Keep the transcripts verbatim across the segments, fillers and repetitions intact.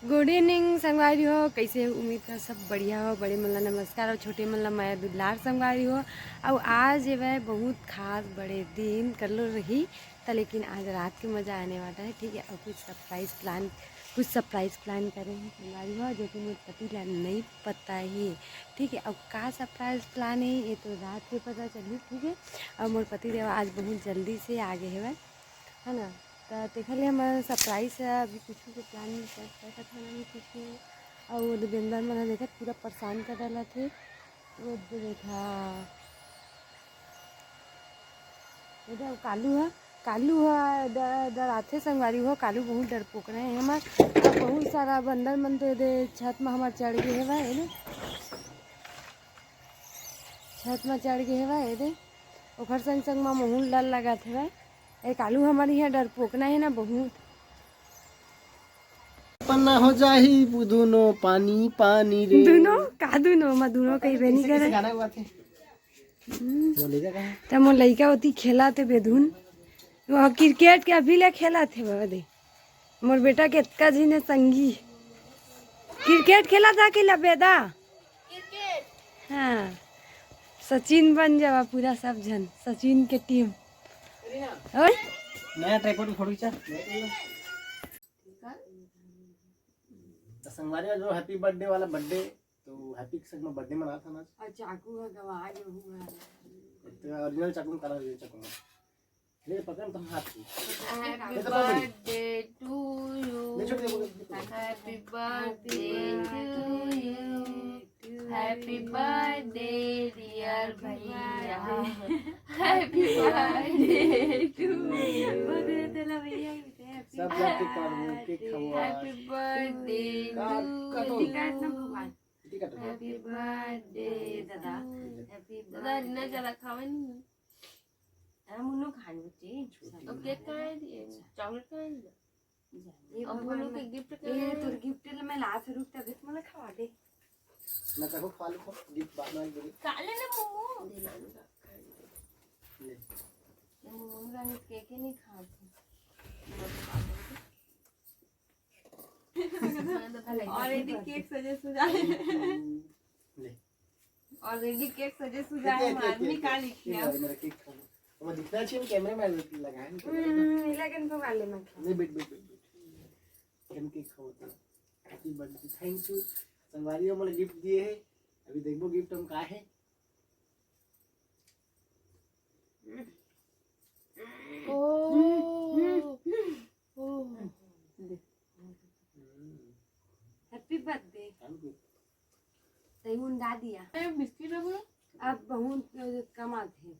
Good evening संगवारी हो, कैसे हो? उम्मीद कर सब बढ़िया हो। बड़े मन ला नमस्कार और छोटे मन ला मया दुलार संगवारी हो। और आज ये वह बहुत खास बड़े दिन कर लो रही, तो लेकिन आज रात के मज़ा आने वाला है, ठीक है। और कुछ सरप्राइज प्लान कुछ सरप्राइज प्लान करे हैं संगवारी हो, जो कि मोर पति ला नहीं पता ही, ठीक है। और का सरप्राइज प्लान है, ये तो रात के पता चली, ठीक है। और मोर पति देव आज बहुत जल्दी से आ गए हवे, है ना। तो तेखर ले हमर सरप्राइज है, अभी कुछ भी प्लान नहीं कर सकत है ना, कुछ नहीं। और वो दुकानदार मन देखत पूरा परेशान कर डाला थे। वो देखा, ये दे, कालू ह, कालू ह ड-, डराथे संगवारी हो। कालू बहुत डरपोकना हे हमर। तो बहुत सारा बंदर मन तो एदे छत म हमर चढ़ गे हेवय, एदे छत म चढ़ गे हेवय, एदे ओखर संग संग म मोहू ल डर लगत हेवय। ए कालू हमर इहाँ डरपोकना हे ना बहुत। पन्ना हो जाही दुनो पानी पानी रे। दुनो? का दुनो? मैं दुनो कहिबे नहीं करे। गाना गाथे। हम्म। वो ले जा कहाँ? त मोर लइका ओती खेलत हे बेधुन। वो क्रिकेट के अभी ले खेलत हे बाबा दे। मोर बेटा के एतका झिन हे संगी। क्रिकेट खेलत हे कि लबेदा? हाँ। सचिन बन जावा पूरा सब झन। सचिन के टीम। ओए? नया ट्राइपॉड में फोटो खींचा। तो संगवारी जो हैप्पी बर्थडे वाला बर्थडे, तो हैप्पी के संग में बर्थडे मनात हन आज। और चाकू है गवा जो हुआ है। तो ओरिजिनल चाकू में काला ओरिजिनल चाकू में। ले पकड़ तुम हाथ से। Happy birthday to you. ले छोड़ दे, बोलो। Happy birthday to you. Happy birthday dear भैया। Happy birthday to you. सब लोग केक काटो, केक खाओ। Happy birthday to you. काट, काटो। काट ना भगवान। ठीक है, तो Happy birthday दादा। Happy दादा, इतना ज्यादा खावा नहीं। अरे मुन्नू खान बच्चे। तो केक कहाँ है दिए? चॉकलेट कहाँ है दिया? ये अब भगवान मुन्नू के गिफ्ट कहाँ है? तोर गिफ्ट ले मैं लात रुक तभी तो मला खवा दे। मैं कहो खा लो, गिफ्ट बाद में बोली। काले ना मोमो। ले। ये मोमो का केक ही नहीं खाते। Already केक सजे सुजाए। ले। Already केक सजे सुजाए, हम आदमी का लिखे हैं? मेरा केक खाना। वो दिखना चाहिए, कैमरा में लगाए हैं। हम्म, लेकिन तो वाले में खा। नहीं, बेट, बेट, बेट, बेट। हम केक खाओ तो। Happy birthday, thank you। संगवारी हो, मोला गिफ्ट दिए है। अभी देखबो गिफ्ट हम का है। ओ। ओ। Happy birthday। Thank you। तई उंडा दिया। ए, बिस्किट रखो। अब बहुत कम आथे।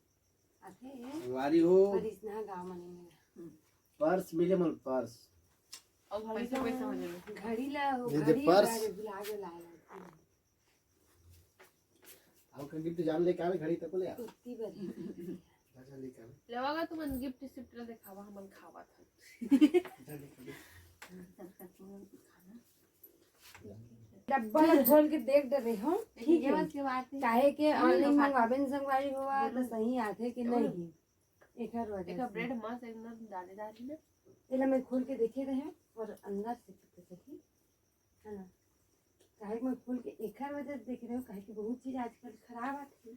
आथे है। संगवारी हो। पर इसना गाँव में नहीं मिला। पर्स मिले मोला, पर्स। और घड़ी पैसा, पैसा हो जाए। घड़ी ला हो, ये दे घड़ी पर्स। भुला के लाए ला। अउ का गिफ्ट जान ले का घड़ी तक ले आ। इतनी बड़ी। अच्छा, ले का। लेवागा तुमन गिफ्ट सिफ्ट ला देखावा, हमन खावा था। जा ले का। डब्बा ला खोल के देख डरे हो, ठीक है? काहे के ऑनलाइन मंगवाबे न संगवारी हो, तो सही आथे कि नहीं। एकर वजह से। ब्रेड मस्त एकदम दानेदार है ना। एला मैं खोल के देखे रहे और अंदर से पता चली। है ना? काहे कि मैं खोल के एकर वजह से देख रहे हो, काहे कि बहुत चीज आजकल खराब आथे।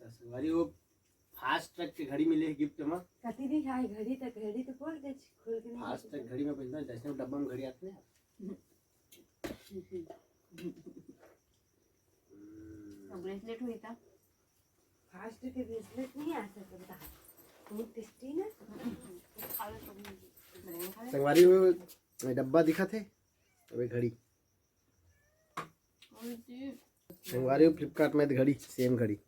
संगवारी हो, फास्ट ट्रैक के घड़ी मिले हे गिफ्ट में। कति भी खाए घड़ी तक, घड़ी तो खोल दे, खोल के नहीं फास्ट ट्रैक घड़ी में पहनता, जैसे डब्बा में घड़ी आते हैं। ब्रेसलेट हुई था। फास्ट के ब्रेसलेट नहीं आ सकता। बहुत टेस्टी ना। संगवारी हो, डब्बा दिखा थे। अबे घड़ी। संगवारी हो फ्लिपकार्ट में घड़ी, सेम घड़ी।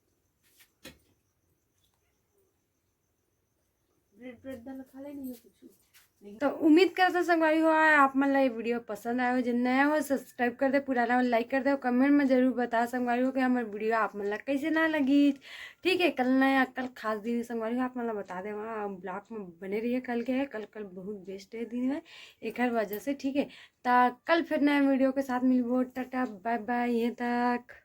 ब्रेड, ब्रेड दाना खा ले नहीं कुछ। तो उम्मीद करता संगवारी हो आप मन ला ये वीडियो पसंद आए हो, जो नया हो सब्सक्राइब कर दे, पुराना हो लाइक कर दे, कमेंट में जरूर बता संगवारी हो कि हमर वीडियो आप मन ला कैसे ना लगी। ठीक है, कल नया कल खास दिन संगवारी हो आप मन ला बता दे, ब्लॉग में बने रहिए। कल के है, कल कल बहुत बेस्ट है दिन है, एकर वजह से। ठीक है, तो कल फिर नया वीडियो के साथ मिलबो। टाटा बाय बाय, ये तक।